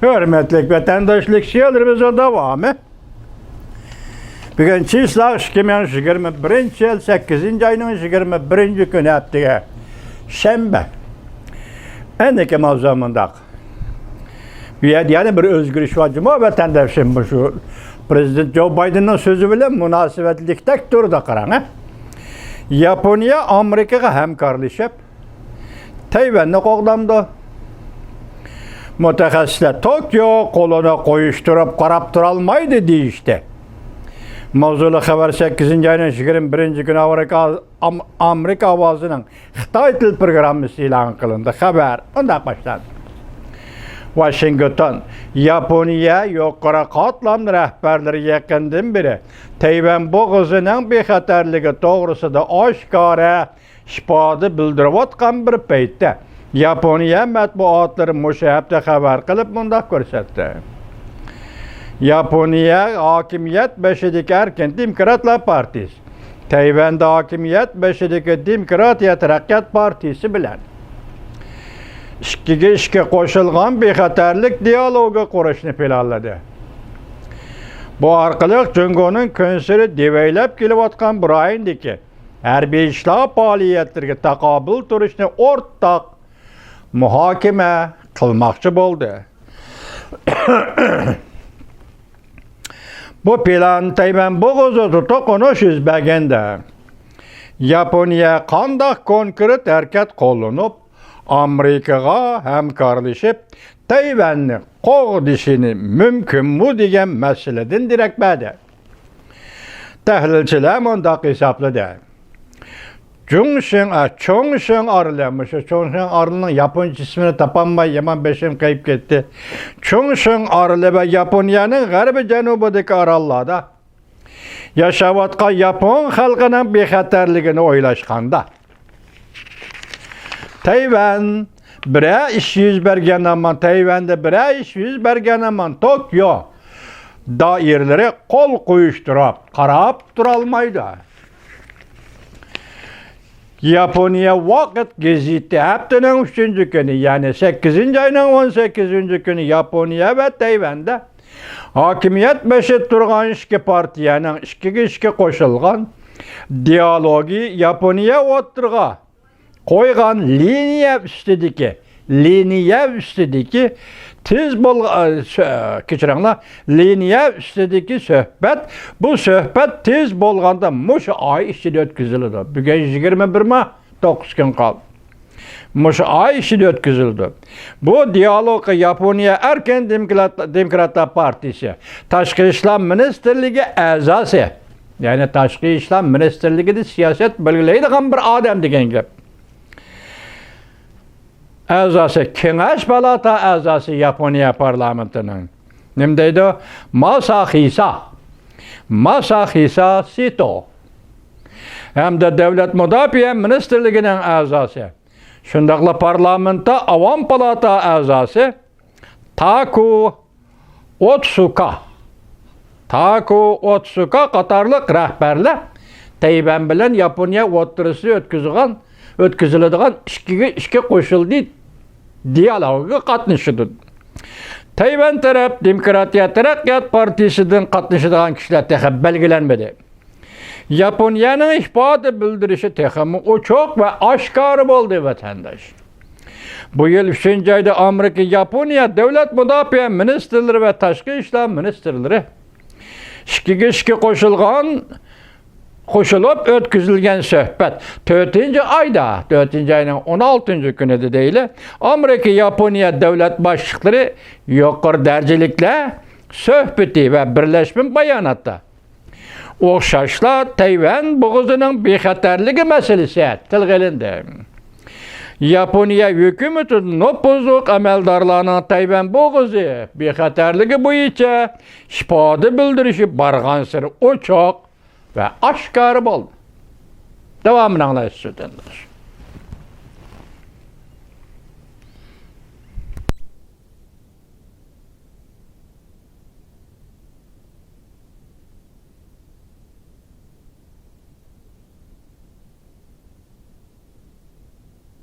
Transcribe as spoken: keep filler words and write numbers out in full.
ھۆرمەتلىك ۋەتەنداشلىق شېئىرلىرىمىزنىڭ داۋامى. بۈگۈن چىسلاۋ ئىككى مىڭ يىگىرمە بىرىنچى يىل سەككىزىنچى ئاينىڭ يىگىرمە بىرىنچى كۈنى، ھەپتىگە شەنبە. ئەنىكى ماۋزۇ مۇنداق. بۇ يەردە يەنە بىر ئۆزگىرىش بار جۇمۇ ۋەتەنداشلىرىم، مۇشۇ پرېزىدېنت جو بايدېننىڭ سۆزى بىلەن مۇناسىۋەتلىكتەك تۇرىدۇ، قاراڭ، ھە؟ ياپونىيە ئامېرىكىغا ھەمكارلىشىپ، تەيۋەننى قوغدامدۇ؟ مۇتەخەسسىسلەر توكيو قولىنى قويۇشتۇرۇپ قاراپ تۇرالمايدۇ دېيىشتى. ماۋزۇلۇق خەۋەر سەككىزىنچى ئاينىڭ يىگىرمە بىرىنچى كۈنى ئامېرىكا، ئام-، ئامېرىكا ئاۋازىنىڭ خىتاي تىل پروگراممىسى ئېلان قىلىندى. خەۋەر مۇنداق باشلاندى. ۋاشىنگتون، ياپونىيە يۇقىرى قاتلام رەھبەرلىرى يېقىندىن بېرى تەيۋەن بوغۇزىنىڭ بىخەتەرلىكى توغرىسىدا ئاشكارا ئىپادە بىلدۈرۈۋاتقان بىر پەيتتە، ياپونىيە مەتبۇئاتلىرى مۇشۇ ھەپتە خەۋەر قىلىپ مۇنداق كۆرسەتتى. ياپونىيە ھاكىمىيەت بېشىدىكى ئەركىن دېموكراتلار پارتىيىسى تەيۋەندە ھاكىمىيەت بېشىدىكى دېموكراتىيە تەرەققىيات پارتىيىسى بىلەن ئىككىگە ئىككى قوشۇلغان بىخەتەرلىك دىئالوگى قۇرۇشنى پىلانلىدى. بۇ ئارقىلىق جۇڭگونىڭ كۈنسېرى دېۋەيلەپ كېلىۋاتقان بۇ رايوندىكى ھەربىي ئىشلار پائالىيەتلىرىگە تاقابىل تۇرۇشنى ئورتاق مۇھاكىمە قىلماقچى بولدى. بۇ پىلان تەيۋەن بوغۇزىدا توقۇنۇش يۈز بەرگەندە، ياپونىيە قانداق كونكرېت ھەرىكەت قوللىنىپ، ئامېرىكىغا ھەمكارلىشىپ، تەيۋەننى قوغدىشىنى مۇمكىنمۇ دېگەن مەسىلىدىن دېرەك بەردى. تەھلىلچىلەر مۇنداق ھېسابلىدى. جۇڭشىڭ، ئە، چۇڭشىڭ ئارىلى، مۇشۇ چۇڭشىڭ ئارىلىنىڭ ياپونچە ئىسمىنى تاپالماي يامان بېشىم قېيىپ كەتتى. چۇڭشىڭ ئارىلى ۋە ياپونىيەنىڭ غەربىي جەنۇبىدىكى ئاراللاردا ياشاۋاتقان ياپون خەلقىنىڭ بىخەتەرلىكىنى ئويلاشقاندا، تەيۋەن بىرەر ئىش يۈز بەرگەن ھامان، تەيۋەندە بىرەر ئىش يۈز بەرگەن ھامان توكيو دائىرىلىرى قول قويۇشتۇرۇپ قاراپ تۇرالمايدۇ. ياپونىيە ۋاقىت گېزىتى ھەپتىنىڭ ئۈچىنچى كۈنى، يەنى سەككىزىنچى ئاينىڭ ئون سەككىزىنچى كۈنى ياپونىيە ۋە تەيۋەندە ھاكىمىيەت بېشىدا تۇرغان ئىككى پارتىيەنىڭ ئىككىگە ئىككى قوشۇلغان دىئالوگى ياپونىيە ئوتتۇرىغا قويغان لىنىيە ئۈستىدىكى، لىنىيە ئۈستىدىكى تېز بولغ-، ئە، سۆ-، كەچۈرۈڭلار، لىنىيە ئۈستىدىكى سۆھبەت، بۇ سۆھبەت تېز بولغاندا مۇشۇ ئاي ئىچىدە ئۆتكۈزۈلىدۇ. بۈگۈن يىگىرمە بىر ما، توققۇز كۈن قالدى. مۇشۇ ئاي ئىچىدە ئۆتكۈزۈلىدۇ. بۇ دىئالوگقا ياپونىيە ئەركىن دېموكرات-، دېموكراتلار پارتىيىسى تاشقى ئىشلار مىنىستىرلىكى ئەزاسى، يەنى تاشقى ئىشلار مىنىستىرلىكىدە سىياسەت بەلگىلەيدىغان بىر ئادەم دېگەن گەپ. ئەزاسى، كېڭەش پالاتا ئەزاسى ياپونىيە پارلامېنتىنىڭ. نېمە دەيدۇ؟ ماساخىسا. ماساخىسا سىتو. ھەمدە دۆلەت مۇداپىئە مىنىستىرلىكىنىڭ ئەزاسى. شۇنداقلا پارلامېنتتا ئاۋام پالاتا ئەزاسى تاكۇ ئوتسۇكا، تاكۇ ئوتسۇكا قاتارلىق رەھبەرلەر تەيۋەن بىلەن ياپونىيە ئوتتۇرىسىدا ئۆتكۈزىدىغان، ئۆتكۈزۈلىدىغان ئىككىگە ئىككى قوشۇلدى دىئالوگىغا قاتنىشىدۇ. تەيۋەن تەرەپ دېموكراتىيە تەرەققىيات پارتىيىسىدىن قاتنىشىدىغان كىشىلەر تېخى بەلگىلەنمىدى. ياپونىيەنىڭ ئىپادە بىلدۈرۈشى تېخىمۇ ئوچۇق ۋە ئاشكارا بولدى، ۋەتەنداش. بۇ يىل ئۈچىنچى ئايدا ئامېرىكا ياپونىيە دۆلەت مۇداپىئە مىنىستىرلىرى ۋە تاشقى ئىشلار مىنىستىرلىرى ئىككىگە ئىككى قوشۇلغان، قوشۇلۇپ ئۆتكۈزۈلگەن سۆھبەت تۆتىنچى ئايدا، تۆتىنچى ئاينىڭ ئون ئالتىنچى كۈنىدە دەيلى، ئامېرىكا ياپونىيە دۆلەت باشلىقلىرى يۇقىرى دەرىجىلىكلەر سۆھبىتى ۋە بىرلەشمە باياناتتا ئوخشاشلا تەيۋەن بوغۇزىنىڭ بىخەتەرلىكى مەسىلىسى تىلغا ئېلىندى. ياپونىيە ھۆكۈمىتى نوپۇزلۇق ئەمەلدارلارنىڭ تەيۋەن بوغۇزى بىخەتەرلىكى بويىچە ئىپادە بىلدۈرۈشى بارغانسېرى ئوچۇق ۋە ئاشكارا بولدى. داۋامىنى ئاڭلايسىز، ۋەتەنداش.